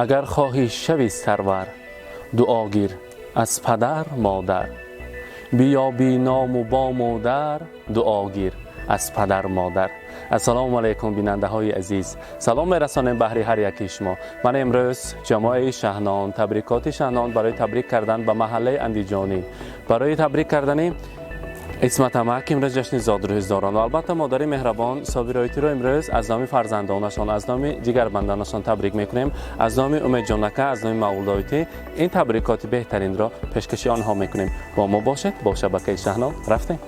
Агар хоҳӣ шави сарвар, дуо гир аз падар модар. Биёби ному бому дар, дуо гир аз падар модар. Ассалому алайкум, бинандаҳои азиз. Салом мерасонем баҳри ҳар яки шумо. Ман имрӯз ҷамоаи Шаҳнон, табрикоти Шаҳнон барои табрик кардан ба маҳаллаи Андиҷонӣ, барои табрик кардани Исмат амак, имрӯз ҷашни зодрӯз доранд ва албатта модари меҳрабон Собироитиро имрӯз аз номи фарзандонашон, аз номи ҷигарбанданашон табрик мекунем. Аз номи Умедҷонака, аз номи Мавлудоитӣ ин табрикоти беҳтаринро пешкаши онҳо мекунем. Бо мо бошед, бо шабакаи Шаҳнон. Рафтем.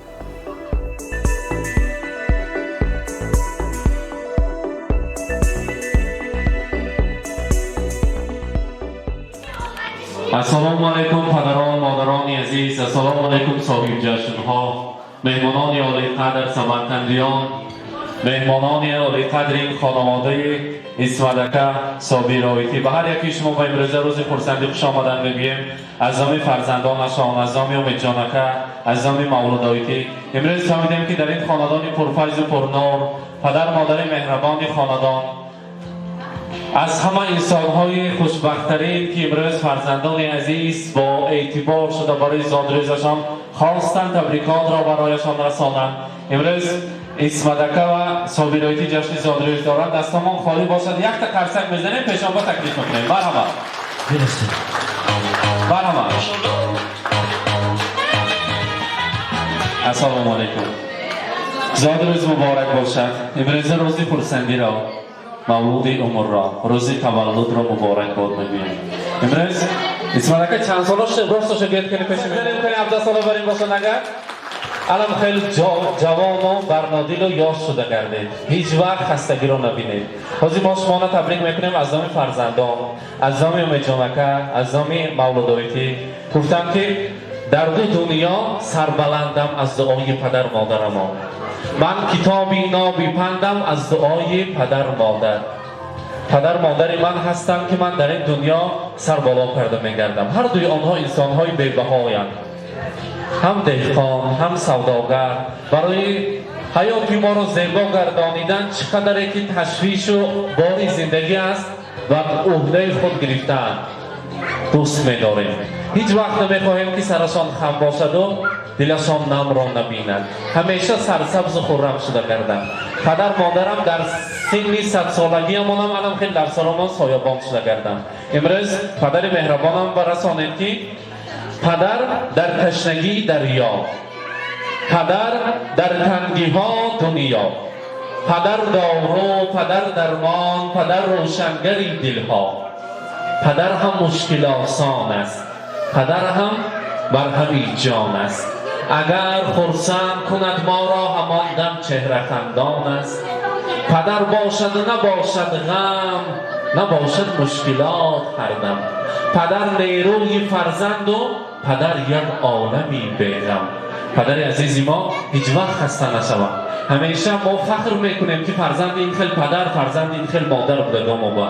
Ассалому алайкум, падарон, модарони азиз. Ассалому алайкум, соҳибҷашнҳо, меҳмонони олиқадр, самарқандиён, меҳмонони олиқадри ин хонаводаи Исмадака Собироитӣ. Ба ҳар яки шумо ба имрӯза рӯзи хурсандӣ хуш омадан мегӯем. Аз номи фарзандонашон, аз номи Умедҷонака, аз номи Мавлудоитӣ имрӯз фаҳмидем, ки дар ин хонадони пурфайзу пурнур падар модари меҳрабони хонадон аз ҳама инсонҳои хушбахттарин, ки имрӯз фарзандони азиз бо эътибор шуда барои зодрӯзашон хостанд табрикотро барояшон расонанд. Имрӯз Исмадака ва Собироитӣ ҷашни зодрӯз доранд. Дастамон холӣ бошад, якта қарсак мезанем, пешонба таклиф мекунем. Марҳамат, марҳамат. Ассалому алайкум, зодрӯз муборак бошад. Имрӯза рӯзи хурсандиро, мавлуди умрро, рӯзи таваллудро муборак бод мегӯем. Имрӯз Исмадака чанд сола шуд? Росташо гӯед, кани пеши 17 сола барин бошад. Агар алам хеле ҷавону барнодилу ёш шуда гардед, ҳеҷ вақт хастагиро набинед. Ҳозир мо шуморо табрик мекунем аз номи фарзандон, аз номи Умедҷонака, аз номи Мавлудоитӣ. Гуфтам, ки дар ду дунё сарбаландам аз дуои падар модарамон. Ман китоби ноби пандам аз дуои падар модар. Падар модари ман ҳастанд, ки ман дар ин дунё сарболо карда мегардам. Ҳар дуи онҳо инсонҳои бебаҳоянд, ҳам деҳқон, ҳам савдогар. Барои ҳаёти моро зебо гардонидан чӣ қадаре ки ташвишу бори зиндагӣ аст, ба уҳдаи худ гирифтаанд. Дӯст медорем, ҳеҷ вақт намехоҳем, ки сарашон хам бошаду дилашон намро набинад. Ҳамеша сарсабзу хуррам шуда гарданд. Падар модарам дар синни садсолагиамонам анам хел дар саромон соябон шуда гарданд. Имрӯз падари меҳрабонам барасонед, ки падар дар ташнагии дарё, падар дар тангиҳо дунё, падар дору, падар дармон, падар рӯшангари дилҳо, падар ҳам мушкилосон аст, падар ҳам барҳами ҷон аст. Агар хурсанд кунад моро, ҳамон дам чеҳрахандон аст. Падар бошад, набошад ғам, набошад мушкилот ҳардам. Падар нерӯи фарзанду падар як олами беғам. Падари азизи мо ҳеҷ вақт хаста нашавад. Ҳамеша мо фахр мекунем, ки фарзанди ин хел падар, фарзанди ин хел модар будагомо ба,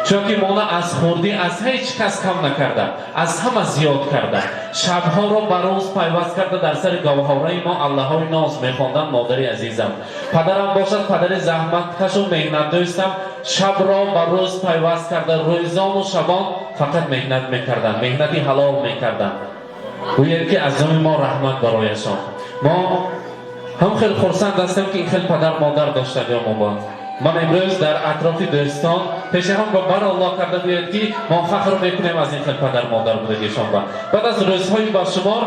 чунки мона аз хурдӣ аз ҳеҷ кас кам накарда, аз ҳама зиёд карда, шабҳоро ба рӯз пайваст карда, дар сари гаҳвораи мо аллаҳои ноз мехонданд модари азизам. Падарам бошад, падари заҳматкашу меҳнатдӯстам, шабро ба рӯз пайваст карда, рӯзону шабон фақат меҳнат мекарданд, меҳнати ҳалол мекарданд. Гӯяд, ки аз номи мо раҳмат барояшон. Мо ҳам хеле хурсанд ҳастем, ки ин хел падар модар доштагиамо ба. Ман имрӯз дар атрофи дӯстон пешаҳам ба баралло карда гӯяд, ки мо фахр мекунем аз ин хел падар модар будагишон. Ба баъд аз рӯзҳои башумор,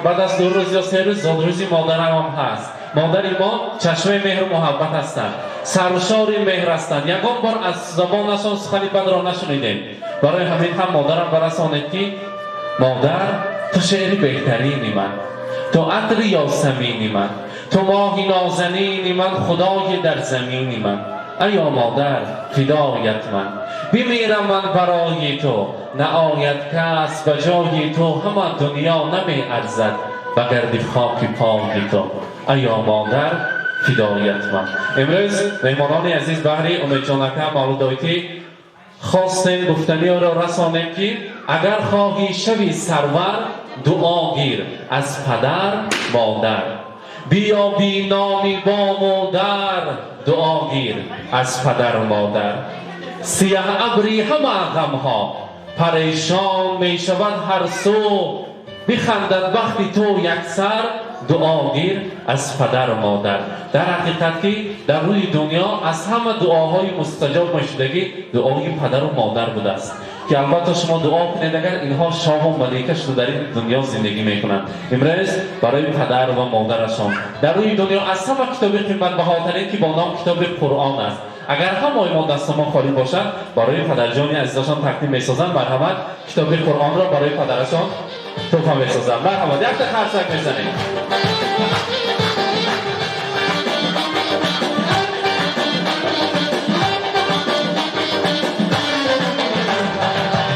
баъд аз 2 рӯз ё 3 рӯз зодрӯзи модарамам ҳаст. Модари мо чашмаи меҳру муҳаббат ҳастанд, саршори меҳр ҳастанд. Ягон бор аз забонашон сухани бадро нашунидем. Барои ҳамин ҳам модарам барасонед, ки модар, ту шеъри беҳтарини ман, ту атри ёсамини ман, ту моҳи нозанини ман, худои дар замини ман. Аё модар, фидоят ман, бимирам ман барои ту, наояд кас ба ҷои ту. Ҳама дунё намеарзад ба гарди хоки пои ту. Аё модар, фидоят ман. Имрӯз меҳмонони азиз, баҳри Умедҷонака Мавлудоитӣ хостем гуфтаниро расонем, ки агар хоҳӣ шави сарвар, дуо гир аз падар модар. Биёби номи бому дар, дуо гир аз падару модар. Сиёҳ абри ҳама ғамҳо парешон мешавад ҳар су, бихандад бахти ту яксар, дуогир аз падару модар. Дар ҳақиқат ки дар рӯи дунё аз ҳама дуоҳои мустаҷоб мешудагӣ дуои падару модар будааст, ки албатта шумо дуо кунед, агар инҳо шоҳу малика шуда дар ин дунё зиндагӣ мекунанд. Имрӯз барои падар ва модарашон дар рӯи дунё аз ҳама китоби қиматбаҳотарин, ки бо ном китоби Қуръон аст, агар ҳамаи мо дастамон холӣ бошад, барои падарҷони азизашон тақдим месозанд. Марҳамат, китоби Қуръонро барои падарашон туҳфа месозанд. Марҳамат, якта қарсак мезанем.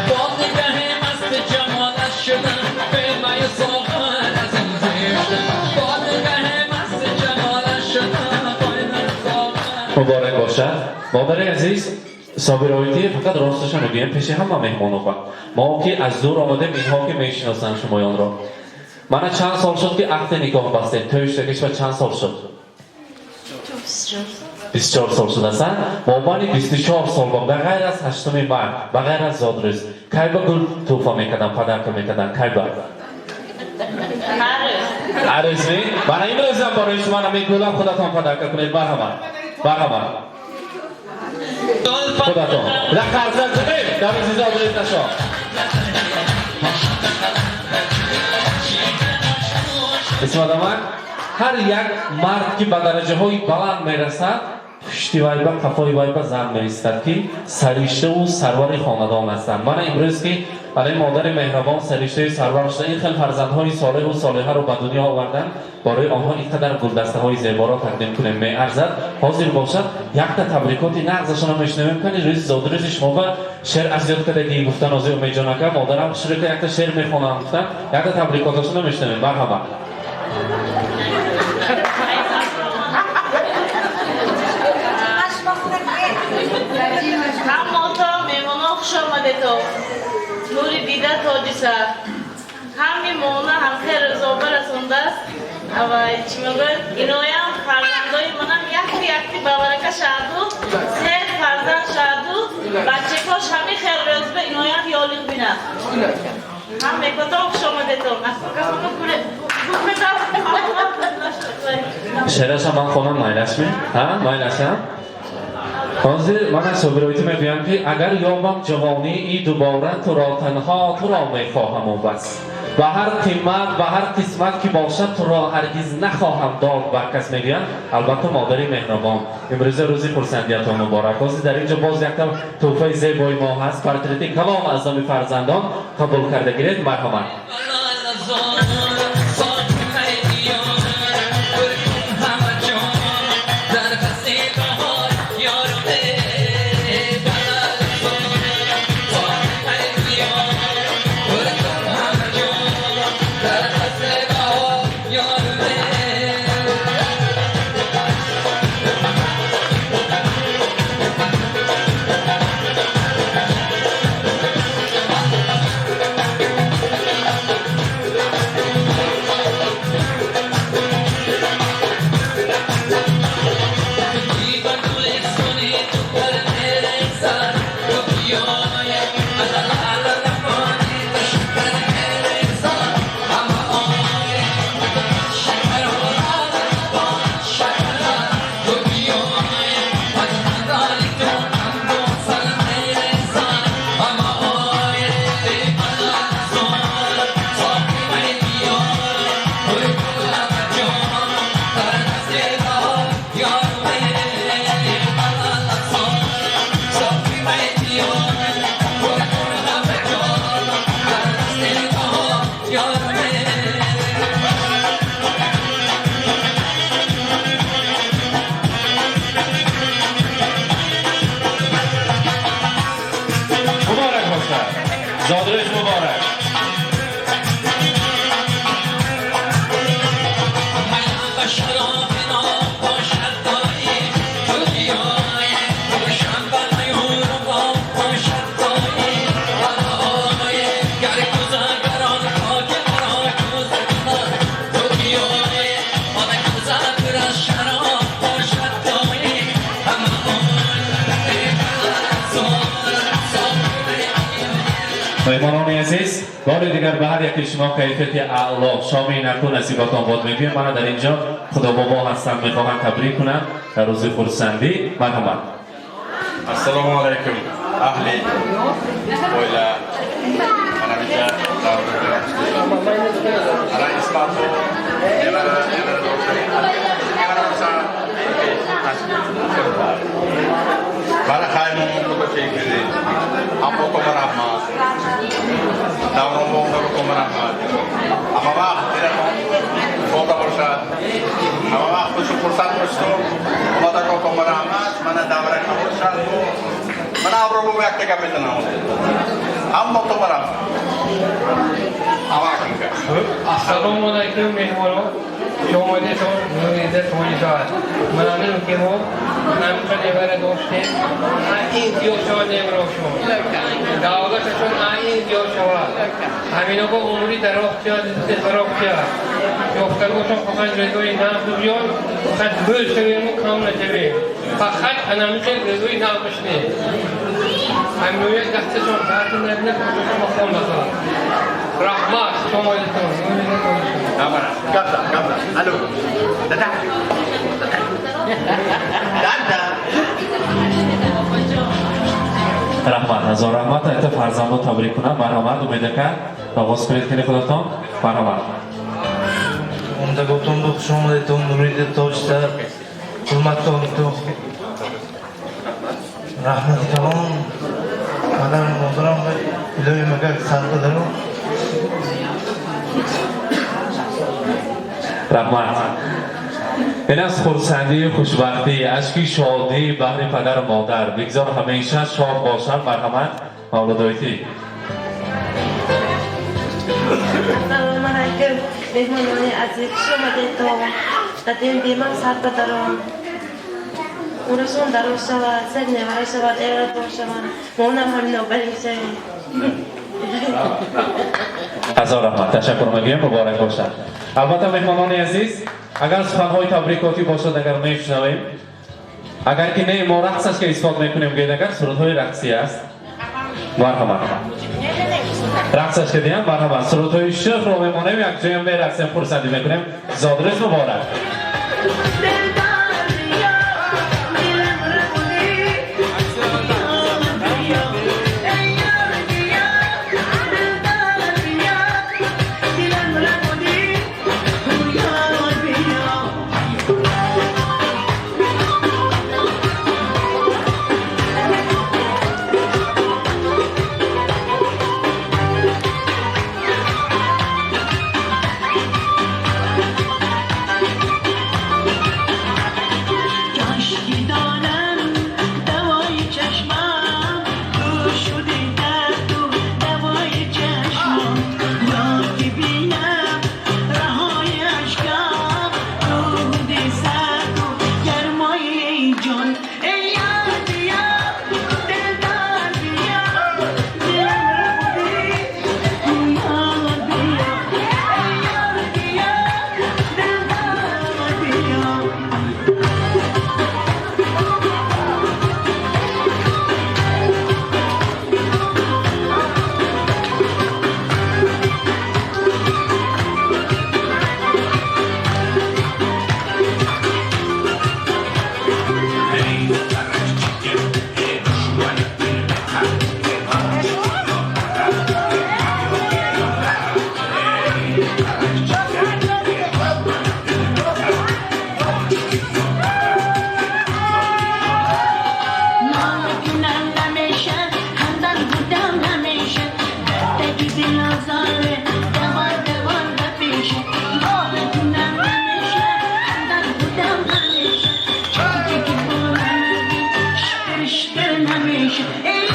Бо нигаҳи масти ҷамолаш шудам, бе маю соғар аз ин зиштам. Бо нигаҳи масти ҷамолаш шудам, бе маю соғар. Муборак бошад, модари азиз. Собироитӣ, фақат росташа мегӯем пеши ҳама меҳмонова, мо ки аз дур омадем, инҳо ки мешиносанд шумоёнро. Мана чанд сол шуд, ки ақди никоҳ бастед? Тӯй шудагишва чанд сол шуд? 24 сол шудаса. Мобайни 24 сол ба ғайр аз 8-уми май, ба ғайр аз зодрӯз, кай ба гул тӯҳфа мекардам, подарка мекардам, кай ба? Арӯзми? Мана имрӯзам барои шумо нами гулам худатон подарка кунед. Марҳамат, марҳамат, худатон як қарсак занед дар рӯзи зодрӯз нашо. Исмадамак, ҳар як мард, ки ба дараҷаҳои баланд мерасад, пушти вай ба, қафои вай ба зан меистад, ки сариштаву сарвари хонадон ҳастанд. Мана имрӯз ки барои модари меҳрабон сариштаи сарвар шуда, ин хел фарзандҳои солеҳу солеҳаро ба дунё овардан, барои онҳо ин қадар гулдастаҳои зеборо тақдим кунем, меарзад. Ҳозир бошад, якта табрикоти нағзашонро мешунавем. Кани, рӯзи зодрӯзи шумо ба шеър аз ёд кардагӣ гуфтан. Ҳозир Умедҷон ака, модарам шурӯка якта шеър мехонам гуфтан, якта табрикоташонро мешунавем. Марҳамат. Ҳамото меҳмоно, хуш омадето, нури дида, тоҷи сар. Ҳами мона ҳамхел рӯзоба расондааст. Ава чӣ мегӯяд, иноям фарзандои манам якти якти бабарака шаҳду, се фарзанд шаҳду, бачакош ҳами хел рӯзба иноям ёлиқ бинад. Ҳам мекотон, хуш омадето. Шеъраша ман хонам, майлашми? Ҳа, майлашам. Ҳозир ман аз собироитӣ мегӯям, ки агар ёбам ҷавонии дубора, туро, танҳо туро мехоҳаму бас, ба ҳар қимат, ба ҳар қисмат ки бошад, туро ҳаргиз нахоҳам дод бар кас, мегӯянд. Албатта, модари меҳрабон, имрӯза рӯзи хурсандиятон муборак. Ҳозир дар инҷо боз якта тӯҳфаи зебои мо ҳаст, портрети калом аз номи фарзандон қабул карда гиред. Марҳамат. Муборак бошад, зодрӯз муборак. Меҳмонони азиз, бори дигар ба ҳар яки шумо кайфияти аъло, шоми наку насибатон бод мегӯем. Мана дар инҷо худобобо ҳастанд, мехоҳанд табрик кунанд дар рӯзи хурсандӣ. Марҳамат. Assalomu alaykum, ahli oila. Mana bitta ana Ismatov nevara, nevara nevara. Mana Haymon chekdi. Ammo ko'p rahmat. Davron boboga ko'p rahmat. Hamma vaqt telefon foda bo'lsa, hamma vaqt shu xursand bo'lishdi. Ularga ko'p rahmat. Mana davra bo'lsa, mana Abror bobo yakta gap aytaman. Hamma ko'p rahmat. Assalomu alaykum, mehmonlar. Шомадетон, нурида тоҷисоат. Манамин ки мо ҳамқа невара доштем, ин зиёд шавад неварошон. Давлаташон ин зиёд шавад. Ҳамино бо умри дароз шавад, фароғ шавад. Ёфтагошон фақат резои нағз биёд, фақат бӯл шавему кам нашавем. Фақат анамиқел резои нағз бишнем. Ҳаминоя дасташон дарди набина, худашон ба хонасанд. Раҳмат, шомадетон, нурида тоҷисоат. Gapza, gapza. Alo. Dada. Dada. Раҳмат, ҳазор раҳмат. Айта фарзандо табрик кунам. Марҳамат, Умедака, оғоз кунед кини худатон. Марҳамат. Омдаготон бо хуш омадетон, нурида тоҷисар, ҳурматтон, раҳмати калон, падару модарам ва илоҳи магар сарпадару. Раҳмат. Ин аз хурсандию хушбахтӣ, ашки шодӣ баҳри падару модар. Бигзор ҳамеша шод бошанд. Марҳамат, Мавлудойтӣ. Ассалому алайкум, меҳмонони азиз, хуш омадедтон. Дадим бемам сарпадарон. Умрашон дароз шавад, саг невара шавад, эрадор шаванд. Монам ҳамино барин шавем. Ҳазор раҳмат, ташаккур мегӯем, муборак бошад. Албатта, меҳмонони азиз, агар суханҳои табрикотӣ бошад, агар мешунавем, агар ки не, мо рақсаш ка исбот мекунем. Гӯед, агар сурудҳои рақсӣ аст, марҳамат, рақсаш кардиям. Марҳамат, сурудҳои шӯхро мемонем, якҷоя мерақсем, хурсандӣ мекунем. Зодрӯз муборак. Hey,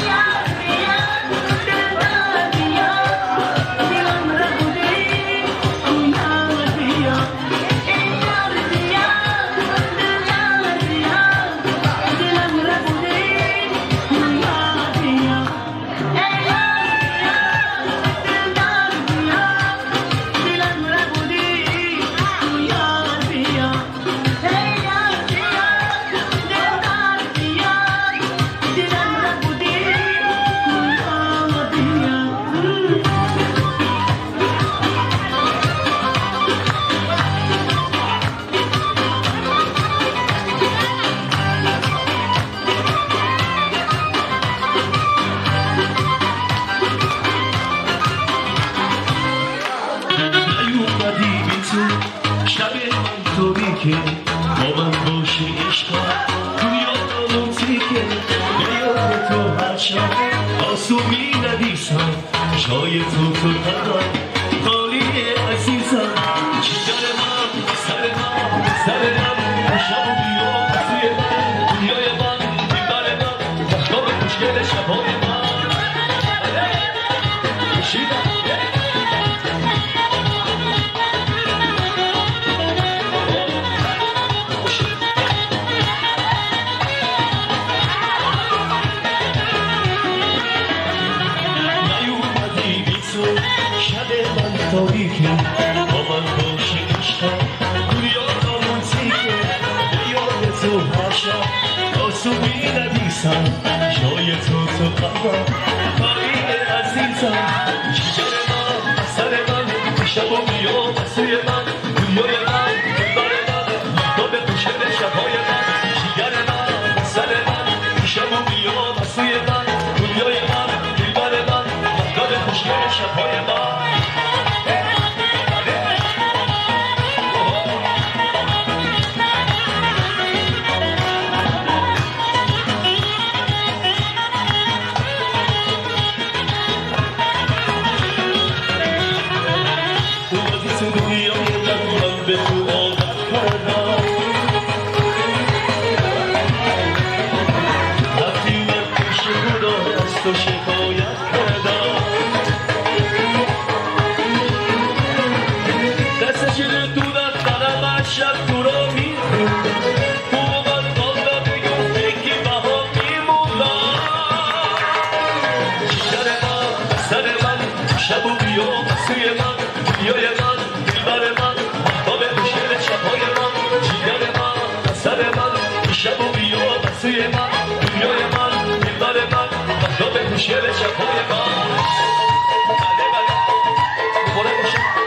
شب آسو می ندیسم جای تو تو قلبم خالی عزیزم جگر من سر من سر من شب و بیا سوی من دنیای من دیوار من مهتاب خوشگل شبهای من شیدم. تاریکه با من باشه عشقم دنیا رومانتیکه به یاد تو هر شب آسو می ندیسم جای تو تو قلبم خالی عزیزم جگر من سر من شب و بیا سوی من دنیای من دلبر من مهتاب خوشگل شبهای من جگر من سر من شب و بیا سوی من دنیای من دلبر من مهتاب خوشگل شبهای من. به تو عادت کردم رفتی من پیش خدا از تو شکایت کردم دست شیر تو دفترم از شب تو را میخوند تو با من قابل بگفتی که بها میموندم جگر من سر من شب و بیا سوی من دنیای من دلبر من شبهای من جگر من سر من شب و بیا سوی من دنیای من دلبر من مهتاب خوشگل شبهای من. بله بله مبارک باشه.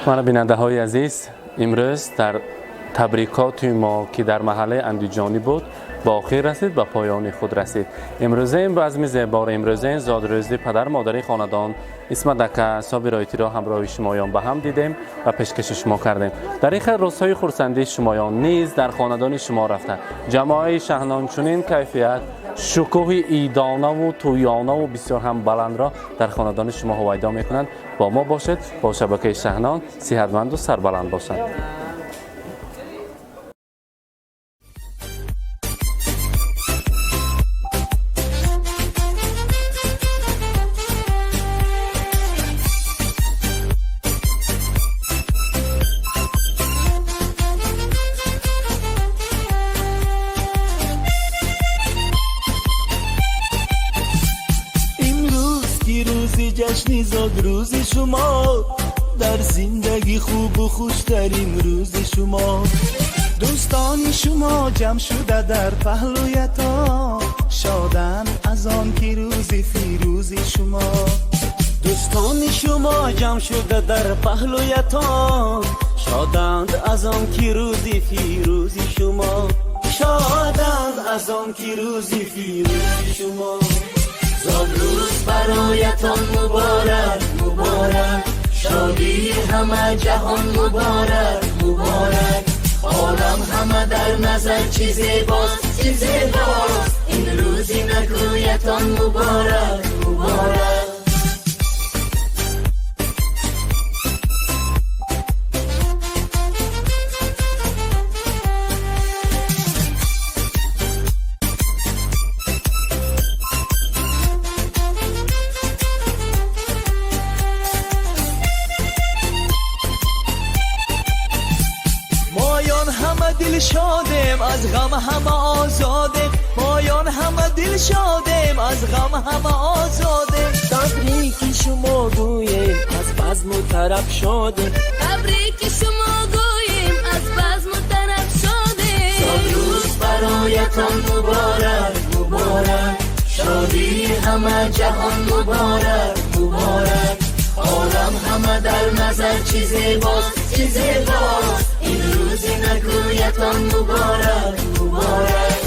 Мана бинандаҳои азиз, имрӯз дар табрикоти мо, ки дар маҳаллаи Андиҷонӣ буд, ба охир расид, ба поёни худ расид. Имрӯзаин базми зеборо, имрӯзаин зодрӯзи падар модари хонадон Исмат ака Собироитиро ҳамроҳи шумоён ба ҳам дидем ва пешкаши шумо кардем. Дар ин хел рӯзҳои хурсандии шумоён низ дар хонадони шумо рафта ҷамоаи Шаҳнон чунин кайфият, шукӯҳи идонаву тӯёнаву бисёр ҳам баландро дар хонадони шумо ҳувайдо мекунанд. Бо мо бошед, бо шабакаи Шаҳнон, сиҳатманду сарбаланд бошанд. جشن زادروز شما، در زندگی خوب و خوشترین روز شما. دوستان شما جمع شده در پهلویتان، شادن از آن که روز فیروز شما. دوستان شما جمع شده در پهلویتان، شادند از آن که روز فیروز شما، شادند از آن که روز فیروز شما. زادروز برایتان مبارک مبارک، شادی همه جهان مبارک مبارک. عالم همه در نظر چی زیباست چی زیباست، این روزی نکویتان مبارک مبارک. دل شادیم از غم همه آزادیم، مایان همه دل شادیم از غم همه آزادیم. تبریک شما گوییم از بزم و طرب شادیم، تبریک شما گوییم از بزم و طرب شادیم. زادروز برایتان مبارک مبارک، شادی همه جهان مبارک مبارک. عالم همه در نظر چی زیباست چی زیباست، این روز نکویتان مبارک مبارک.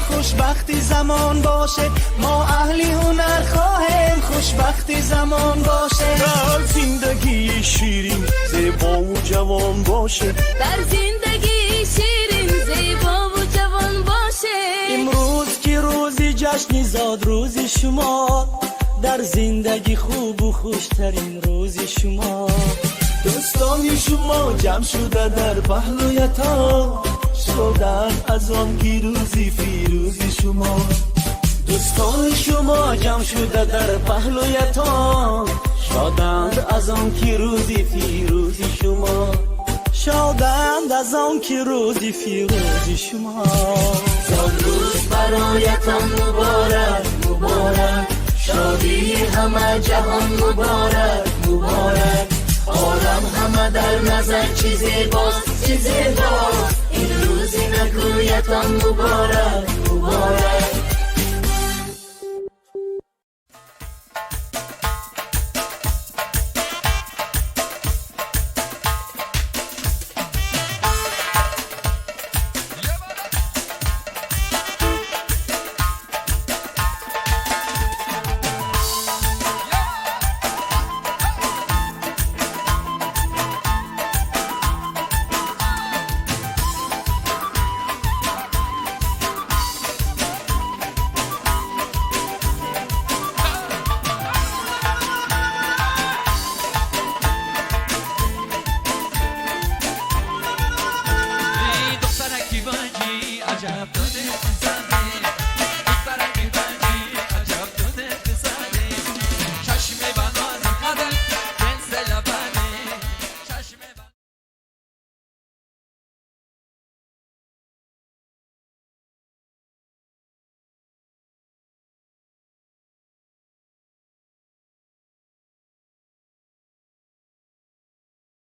خوشبختی زمان باشه، ما اهلی هنر خواهیم خوشبختی زمان باشه. در زندگی شیرین زیبا و جوان باشه، در زندگی شیرین زیبا و جوان باشه. امروز که روز جشن زادروز شما، در زندگی خوب و خوشترین روز شما. دوستان شما جمع شده در پهلویتان، شادن از آن که روزی فیروز شما. دوستان شما جمع شده در پهلویتان، شادند از آن که روزی فیروز شما، شادند از آن که روزی فیروز شما. زادروز برایتان مبارک مبارک، شادی همه جهان مبارک مبارک. عالم همه در نظر چی زیباست چی زیباست، این روز نکویتان مبارک.